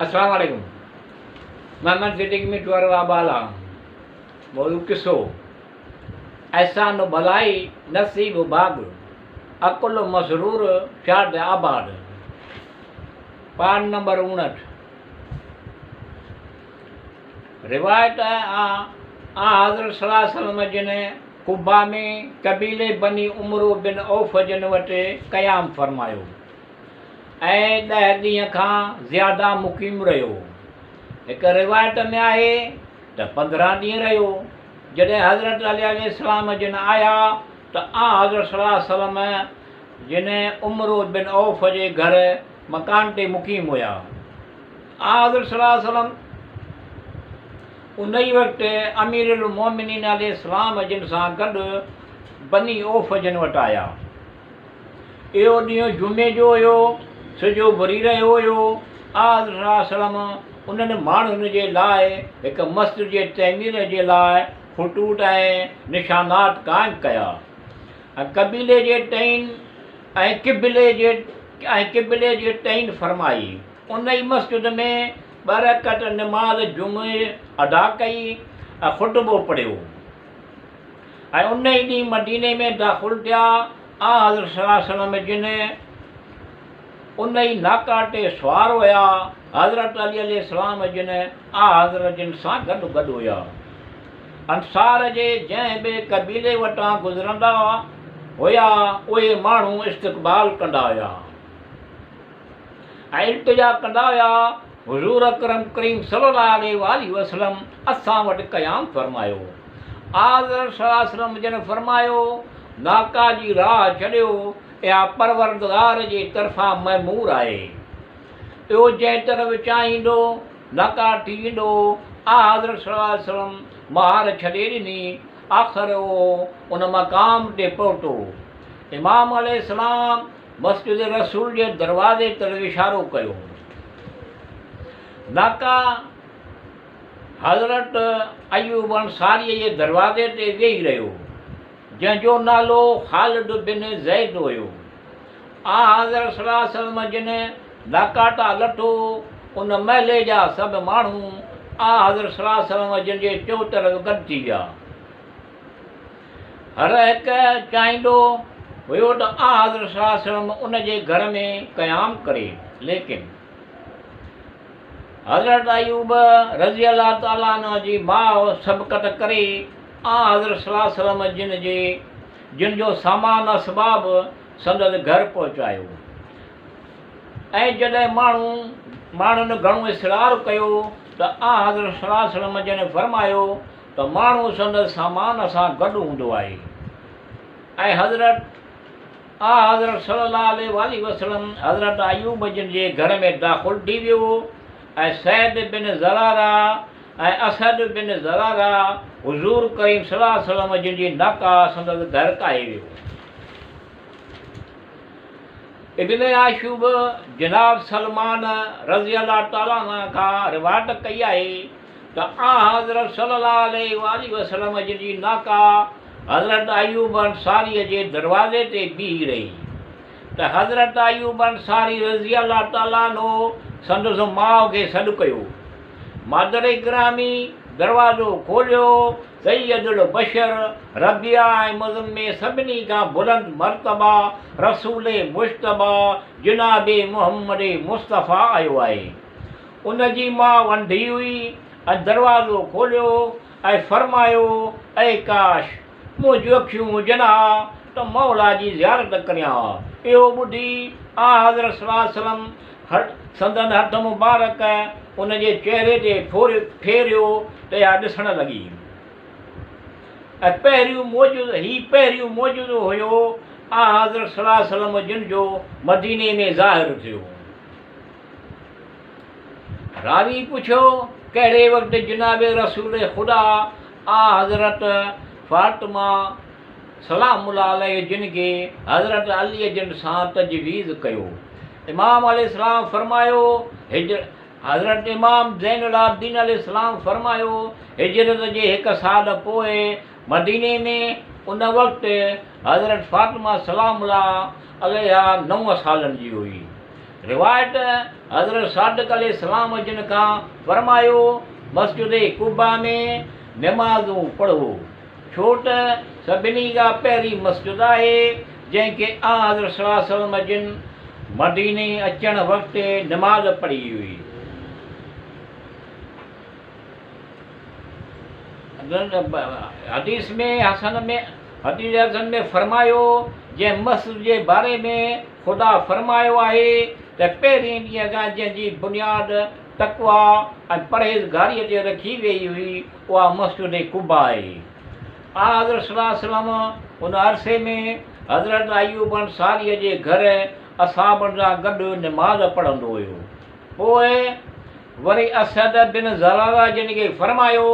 السلام عليڪم محمد صديق مٺو اروا بالا موضوع قصو احسان ڀلائي نصيب ڀاڳ عقل مسرور شاد آباد پان نمبر 59 روايت آ آن حضرت صلي الله عليه وسلم جن قبا ۾ قبيلي بني عمرو بن عوف جن وٽ قيام فرمايو ۽ ڏهه ڏينهن کان زياده مقيم رهيو. هڪ روايت ۾ آهي ته 15 ڏينهن رهيو. جڏهن حضرت علي عليه السلام جن آيا ته آن حضرت صلي الله عليه وسلم جن عمرو بن عوف جي گهر مڪان تي مقيم هيا. آن حضرت صلي الله عليه وسلم انهي وقت امير المومنين عليه السلام جن سان گڏ بني عوف جن وٽ آيا. اهو ڏينهن جمعي جو هيو، سج اڀري رهيو هيو. آن حضرت صلي الله عليه وسلم انهن ماڻهن جي لاء هڪ مسجد جي تعمير جي لاء خطوط ۽ نشانات قائم ڪيا ۽ قبيلي جي تعين ۽ قبلي جي ۽ قبلي جي تعين فرمائي. ان ئي مسجد ۾ ٻه رڪعت نماز جمعي ادا ڪئي ۽ خطبو پڙهيو. ۽ ان ئي ڏينهن مديني ۾ داخل ٿيا. آنحضرت صلي الله عليه وسلم جن ان ئي ناقه تي سوار هيا. حضرت علي عليه السلام جن آنحضرت جن سان گڏ گڏ هيا. انصار جي جنهن به قبيلي وٽان گذرندا هيا، اهي ماڻهو استقبال ڪندا هيا. ۽ التجا ڪندا هيا، حضور اڪرم ڪريم صلي الله عليه واٰله وسلم اسان وٽ قيام فرمايو. آنحضرت صلي الله عليه وسلم جن فرمايو، ناقه جي راهه ڇڏيو، اها پروردگار جي طرفان مأمور آهي. اهو جنهن طرف چاهيندو ناقه ٿي ويندو. آنحضرت صلي الله عليه وسلم مهار ڇڏي ڏني. آخر اهو ان مقام تي پهتو. امام عليه السلام مسجد رسول جي دروازي طرف اشارو ڪيو. ناڪا حضرت ايوب انصاريء جي دروازي تي ويهي رهيو، جنهن جو نالو خالد بن زيد هيو. آنحضرت صلي الله عليه وسلم جن ناڪا تان لٿو، ان محلي جا سڀ ماڻهو آنحضرت صلي الله عليه وسلم جن جي چؤطرف گڏ ٿي ويا. هر هڪ چاهيندو هيو ته آنحضرت صلي الله عليه وسلم ان جي گهر ۾ قيام ڪري، ليڪن حضرت ايوب رضي الله تعالٰي عنه جي ماء سبقت ڪري آنحضرت صلي الله عليه وسلم جن جي جن جو سامان اسباب سندس گهر پهچايو ۽ جڏهن ماڻهو ماڻهن گهڻو اصرار ڪيو ته آنحضرت صلي الله عليه وسلم جن فرمايو ته ماڻهو سندس سامان سان گڏ هوندو آهي ۽ حضرت آنحضرت صلي الله عليه واٰله وسلم حضرت ايوب جن جي گهر ۾ داخل ٿي ويو ۽ سعد بن زراره ۽ اسعد بن زراره حضور ڪريم صلي الله عليه وسلم جن جي ناقه سندس گهر ڪاهي ويو. ابن عاشوب جناب سلمان رضي الله تعالٰي عنه کان روايت ڪئي آهي ته آنحضرت صلي الله عليه واٰله وسلم جن جي ناقه حضرت ايوب انصاريء جي دروازي تي بيهي رهي ته حضرت ايوب انصاري رضي الله تعالٰي عنه سندس ماء کي سڏ ڪيو. مادر گرامي دروازو کوليو، سيد البشر، ربيع ۽ مضم ۾ سڀني کان بلند مرتبه رسول مجتبيٰ جناب محمد مصطفيٰ آيو آهي. ان جي ماء انڌي هئي ۽ دروازو کوليو ۽ فرمايو، اي ڪاش! منهنجون اکيون هجن ها ته مولا جي زيارت ڪريان ها. اهو ٻڌي آنحضرت صلي الله عليه وسلم سندن هٿ مبارڪ ان جي چهري تي ڦيريو ته اها ڏسڻ لڳي ۽ پهريون معجزو هي پهريون معجزو هيو آنحضرت صلي الله عليه وسلم جن جو مديني ۾ ظاهر ٿيو. راوي پڇيو، ڪهڙي وقت جناب رسول خدا آنحضرت فاطمه سلام الله عليه جن کي حضرت علي جن سان تجويز ڪيو؟ امام عليه السلام فرمايو، هجر حضرت امام زين العابدين عليه السلام فرمايو، هجرت جي هڪ سال پوء مديني ۾ ان وقت حضرت فاطمه سلام الله عليها نو سالن جي هئي. روايت حضرت صادق عليه السلام جن کان فرمايو، مسجد قبا ۾ نمازون پڙهو، ڇو ته سڀني کان پهرين مسجد آهي، جنهن کي آنحضرت صلي الله عليه وسلم جن مديني اچڻ وقت نماز پڙهي هئي. حديث ۾ حسن ۾ حديث حسن ۾ فرمايو، جنهن مسجد جي باري ۾ خدا فرمايو آهي ته پهرين ڏينهن کان جنهن جي بنياد تقويٰ ۽ پرهيزگاريء تي رکي ويئي هئي، اها مسجد قبا آهي. آنحضرت صلي الله عليه وسلم ان عرصي ۾ حضرت ايوب انصاريء جي گهر اصحابن سان گڏ نماز پڙهندو هيو. پوء وري اسعد بن زراره جن کي فرمايو